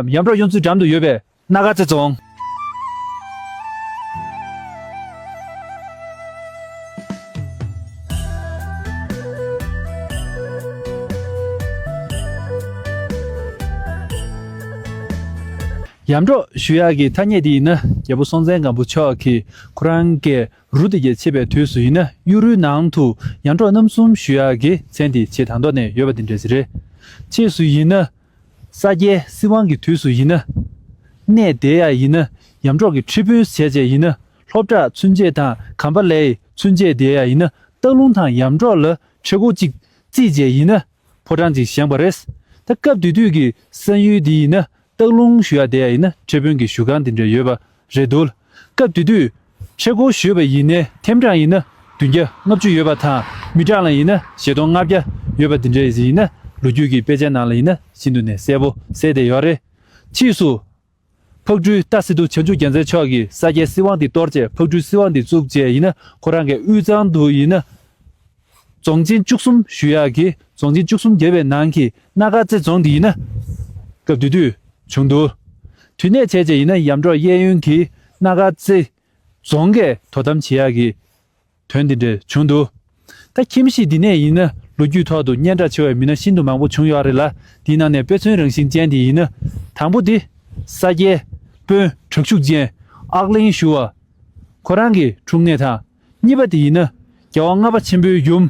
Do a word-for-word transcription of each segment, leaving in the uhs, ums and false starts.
ཡར་འབྲོག་གཡུ་མཚོའི་འགྲམ་དུ་ཡོད་པའི་སྣ་དཀར་རྩེ་རྫོང་། ཡར་འབྲོག་ཞུ་ཡག་གི་ཐ་སྙད་འདི་ཡིན་ན། རྒྱལ་པོ་སྲོང་བཙན་སྒམ་པོ་མཆོག་གིས་ཁོ་རང་གི་རུ་དེ་གྱད་ཆད་པའི་དུས་སུ་ཡིན་ན། གཡུ་རུའི་ནང་དུ་ཡར་འབྲོག་གནམ་གསུམ་ཞུ་ཡག་གི་མཚན་དེ་ཆེས་དང་ཐོག་ནས་ཡོད་པ་དེ་འདྲ་ཞིག་རེད། ཕྱིས་སུ་ཡིན་ན། ས་སྐྱའི་སྲིད་དབང་གི་དུས་སུ་ཡིན་ན། གནས་དེ་ཡང་ཡིན་ན་ཡར་འབྲོག་གི་ཁྲི་དཔོན་བྱས་བྱས་ཡིན་ན། ལྷོ་བྲག་ཚུན་ཆད་དང་གམ་པ་ལའི་ཚུན་ཆད་དེ་ཡང་ཡིན་ན། སྟག་ལུང་དང་ཡར་འབྲོག་ལ་ཆས་གོས་གཅིག་བརྩིས་བྱས་ཡིན་ན། ཕོ་བྲང་གཅིག་བཞེངས་པ་རེད། ད་སྐབས་དེ་དུས་ཀྱི་བསམ་ཡུལ་འདི་ཡིན་ན། སྟག་ལུང་ཞུ་ཡག་དེ་ཡང་ཡིན་ན་ཁྲི་དཔོན་གྱི་བཞུགས་ཁང་དེ་འདྲ་ཡོད་པ་རེད་འདུག་སྐབས་དེ་དུས་ཆས་གོས་ཞུས་པ་ཡིན་ནའི་ཐེམ་གྲངས་ཡིན་ན་བདུན་བརྒྱ་ལྔ་བཅུ་ཡོད་པ་དང་། མི་གྲངས་ལ་ཡིན་ན་བཞི་སྟོང་ལྔ་བརྒྱ་ཡོད་པ་དེ་འདྲ་ཡིན་ན། ལོ་རྒྱུས་ཀྱི་དཔེ་ཆ་ནང་ལ་ཡིན་ན་ཤིན་ཏུ་ནས་གསལ་པོ་གསལ་བསྡད་ཡོད་རེད། ཕྱིས་སུ་ཕག་གྲུའི་རྟ་སི་ཏུ་བྱང་ཆུབ་རྒྱལ་མཚན་མཆོག་གིས་ས་སྐྱའི་སྲིད་དབང་དེ་གཏོར་བྱས། ཕག་གྲུའི་སྲིད་དབང་དེ་བཙུགས་བྱས་ཡིན་ན། ཁོ་རང་གི་དབུས་གཙང་དུ་ཡིན་ན་རྫོང་ཆེན་བཅུ་གསུམ་ཞུ་ཡག་གི་རྫོང་ཆེན་བཅུ་གསུམ་བརྒྱབ་པའི་ནང་གི་སྣ་དཀར་རྩེ་རྫོང་དེ་ཡིན་ན་སྐབས་དེ་དུས་བྱུང་འདུག་དེ་ནས་བྱས་བྱས་ཡིན་ན་ཡར་འབྲོག་གཡས་གཡོན་གྱི་སྣ་དཀར་རྩེ་རྫོང་གིས་དོ་དམ་བྱེད་ཡག་གི་དོན་དེ་འདྲ་བྱུང་འདུག་ད་ཁྱིམ་གཞིས་འདི་ནས་ཡིན་ན་ལོ་རྒྱུས་ཐོག་ཏུ་སྙན་གྲགས་ཆེ་བའི་མི་སྣ་ཤིན་ཏུ་མང་པོ་བྱུང་ཡོད་རེད་ལ། དེའི་ནང་ནས་དཔེ་མཚོན་རང་བཞིན་ཅན་དེ་ཡིན་ན། དང་པོ་དེ་ས་སྐྱའི་དཔོན་དྲག་ཤུགས་ཅན་ཨག་གླིང་ཞུ་བ་ཁོ་རང་གི་འཁྲུངས་གནས་དང་། གཉིས་པ་དེ་ཡིན་ན་རྒྱལ་བ་ལྔ་པ་ཆེན་པོའི་ཡུམ་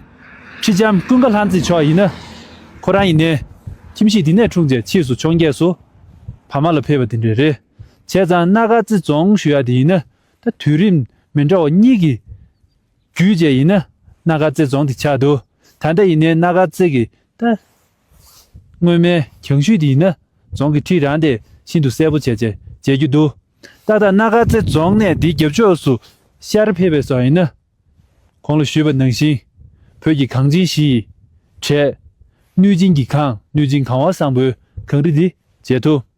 ཁྲི་ལྕམ་ཀུན་དགའ་ལྷ་མཛེས་མཆོག་ཡིན་ན། ཁོ་རང་ཡིན་ནའི་ཁྱིམ་གཞིས་འདི་ནས་འཁྲུངས་རྗེས་ཕྱིས་སུ་འཕྱོངས་རྒྱས་སུ་བར་མ་ལ་ཕེབས་པ་དེ་འདྲ་རེད། བྱས་ཙང་སྣ་དཀར་རྩེ་རྫོང་ཞུ་ཡག་དེ་ཡིན་ན། ད་དུས་རིམ་མི་འདྲ་བ་གཉིས་ཀྱི་བརྒྱུད་བྱས་ཡིན་ན་སྣ་དཀར་རྩེ་རྫོང་དེ་ཆགས་འདུག་ད་ལྟ་ཡིན་ནའི་སྣ་དཀར་རྩེ་གི་ད་སྔོན་མའི་གྱང་ཤུལ་དེ་ཡིན་ན་རྫོང་གི་འཁྲིས་རང་དེ་ཤིན་ཏུ་གསལ་པོ་བྱས་བྱས་མཇལ་རྒྱུ་འདུག་ཏག་ཏག་སྣ་དཀར་རྩེ་རྫོང་ནས་འདི་རྒྱབ་ཕྱོགས་སུ་ཤར་ཕེབས་པའི་སོ་ཡིན་ན། གོང་ལ་ཞུས་པ་ནང་བཞིན་བོད་ཀྱི་གངས་ཅན་ཞི་ཡི་གྲས་གནོད་སྦྱིན་གྱི་གངས། གནོད་སྦྱིན་གངས་བ་བཟང་པོའི་གངས་རི་འདི་མཇལ་ཐུབ།